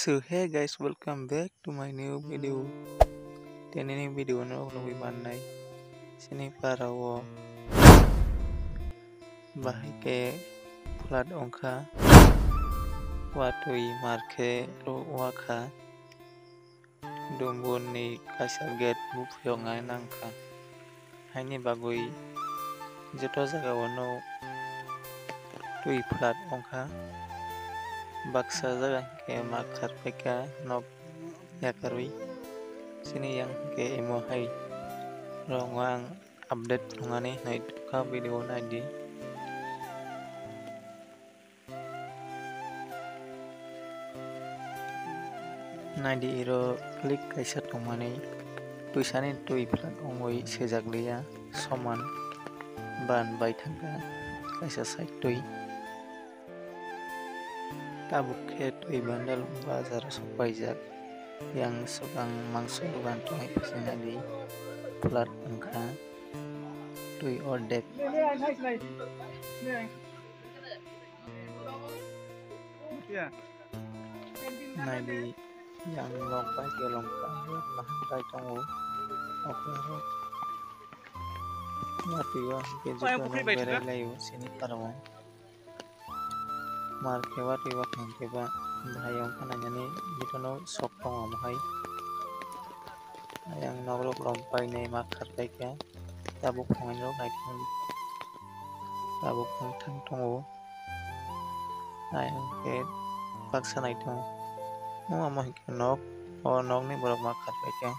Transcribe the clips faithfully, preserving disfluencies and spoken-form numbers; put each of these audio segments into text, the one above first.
To hey guys, welcome back to my new video. Tini ni video no nugwi mannai. Sini para o bahai ke flood ongkha. Watwi mar khe ro wakha. Dumbur ni kaisa gate buphuyok nai nangkha. Haini bagwi joto jaga o no twi flood ongkha. Baksa jaga hinkhe ma kharpaikha nok yakarwi. Chini yang hinkhe imo hai rwngo ang update wngnani hinwi tongkha video naidi. Naidi iro lake kaisa tongmani twisani twi flood ongwi sejak liya soman ban bai thangkha kaisa side twi. Tabuk khe twi bandal bazar o sok paijak yang swkang mangso dogan tongwi phasinani flood wngkha twi ordek. Naidi yang nok bai kelong kaham naham bai tongo. Okhe oro watwi o hwnkhe jotono berai laio sini para o. Mar khe watwi o hwnkhe ba bahai wngkha nainani jotono sok tongo omo hai. Ayang nok rok lom painai ma kharpaikha. Tabuk phungai rok naithok tabuk wngthang tongo. Ayang khe baksa nai tongo. Omo hinkhe nok, o nokni borok ma kharpaikha.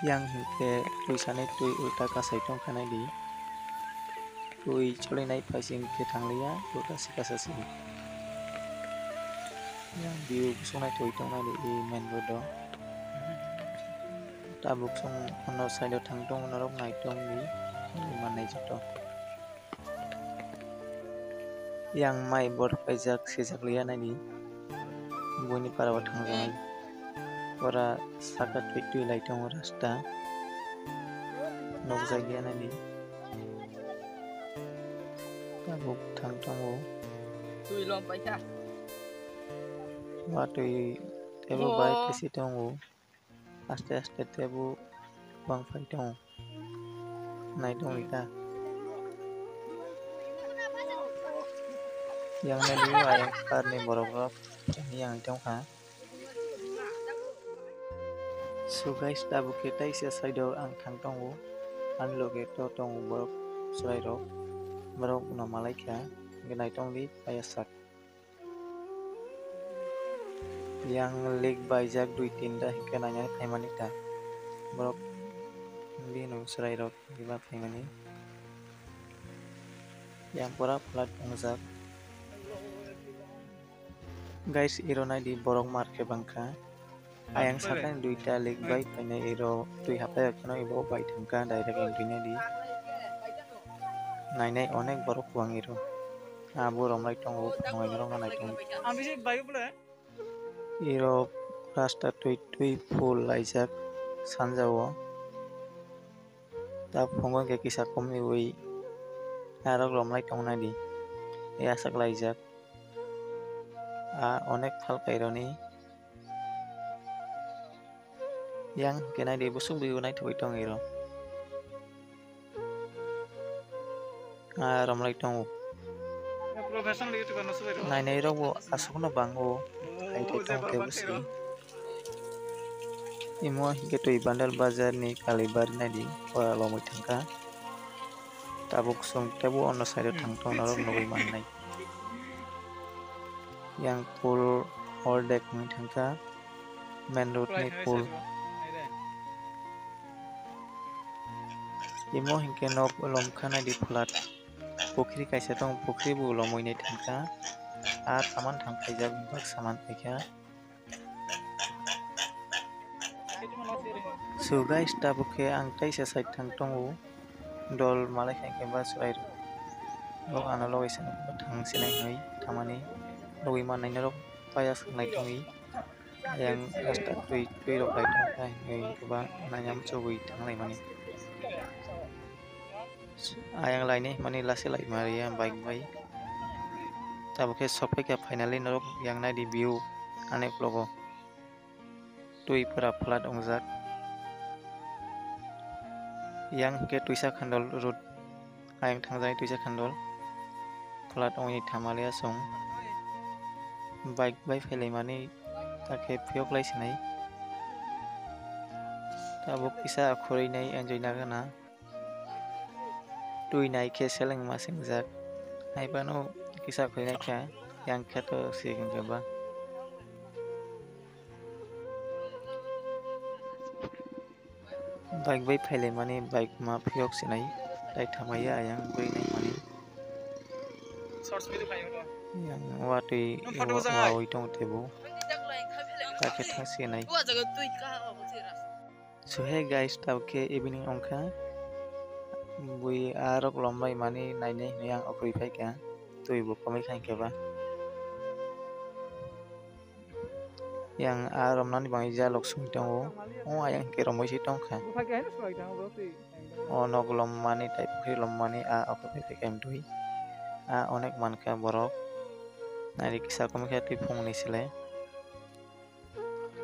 Yang hinkhe twisani twi ulta kasai tongkha naidi. Twi cholinai phaising khe thangliya, ulta sikasa si. Yang view bwswk naithok tongnaidi e main road o. Tabuk chwng ono side o thang tongo norok nai tongdi manai joto. Yang mai bor paijak sijak liya naidi. Buini para o thangjaknai. Ora saka twi twi lai tongo rasta. Nukjagya naidi. Tabuk thang tongo. Twi lom paikha. Watwi tebo bai kisi tongo. Aste aste tebo bang phai tongo. Nai tongwi ta. Yang nai liyo ayang karni borok rok yang tongkha. So guys, tabuk khe taisa side o ang thang tongo. Ani loge to tongo borok chwrai rok. Borok no malai kha. Hwnkhe nai tongdi paya sak. Yang lake baijak dui tinta hwnkhe nainani phaimani ta. Borok bini chwrai rok eba phaimani. Yang pura flood wngjak. Guys, iro naidi borok mar khe bangkha. Ayang sakni duita lake bai phainai iro twi hapai kheno ebo bai thangkha direct entry naidi. Nainai onek borok kwbang iro. Abo romlai tongo, phunuknai norokno nai tongo. Iro rasta twi twi full laijak sanjao. Ta phungo khe kisa komni wi narok romlai tongnaidi. Yasak laijak. A onek phalkaironi yang hwnkhe naidi bwswk bwrwi naithogwi tongwi rw. A romlai tongo. Nainai rokbo aswkno bango. Hai thai tongkhe bwswk. Imo hwnkhe twi bandal bazarni kali bari naidi ora lomwi thangkha. Tabuk chwng teibo ono side o thang tong norok nugwi mannai. Yang pool ordek wngwi thangkha, main road ni pool. Imo hinkhe nok lomkha naidi flood. Pukhri kaisa tong, pukhri bo lomwi nai thangkha. A saman thang khaijak, bak saman paikha. So guys, tabuk khe ang taisa side thang tongo, dol malai khai khe ba chwrai rok, nok ano logai se thang sinai hinwi thangmani logwi mannai norok paya swk nai tongwi, ayang rasta twi twi rok lai tongkha hinwi ba naina muchugwi thang laimani. Ayang lainai hwnmani lasi lai mari ya bike bai. Tabuk khe sokphaikha finally norok, yang naidi view ani vlogo. Twi pura flood wngjak. Yang hwnkhe twisa khandol road, ayang thangjani twisa khandol. Flood wngwi thamaliya chwng. Bike bai phailaimani takhe phiyok lai sinai. Tabuk kisa akhurwi nai enjoy nagana. Twi nai khe seleng ma sengjak. Hai phano kisa khwlai kha, yang khe to si hwnkhe ba. Bike bai phailaimani bike ma phiyok sinai, tai thamaiya ayang bui naimani. Yang watwi wawi tong tebo. Kakhe thang sinai. So hey guys, tabuk khe evening wngkha. Bui arok lombai mani nainai hinwi ang okrwi phaikha. Twi bo komwi kha hinkhe ba. Yang a romnani bangwi jalok song tongo. O ayang hinkhe romwi se tongkha. O nok lommani tai pukhri lommani a okrwi phaikha twi. A onek mankha borok. Naidi kisa komwi kha twi phungni sle.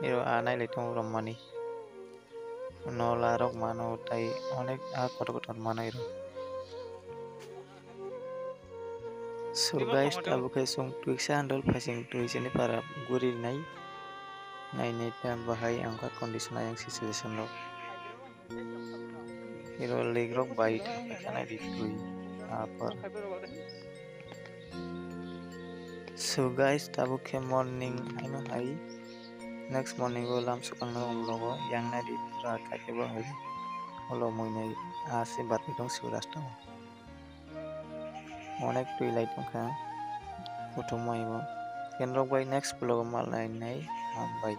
Iro a nailai tongo romani. Nola rok mano tai onek a kotor kotor mano iro. So guys, tabuk khe chwng twisa handle phaising twi chini para guri nai. Nai nai ta bahai ang kha condition ayang situation rok. Iro lake rok bai thangkha nai ri twi apor. So guys, tabuk khe morning haino hai. Next morning o lam swkang no vlog o yang nai di pura kha khe bo hai. Ulo mui nai a se barwi tong se rasta o. Onek twi lai tong kha. Kuthum mai bo. Ken rok bai next vlog o mal nai nai. Hambai.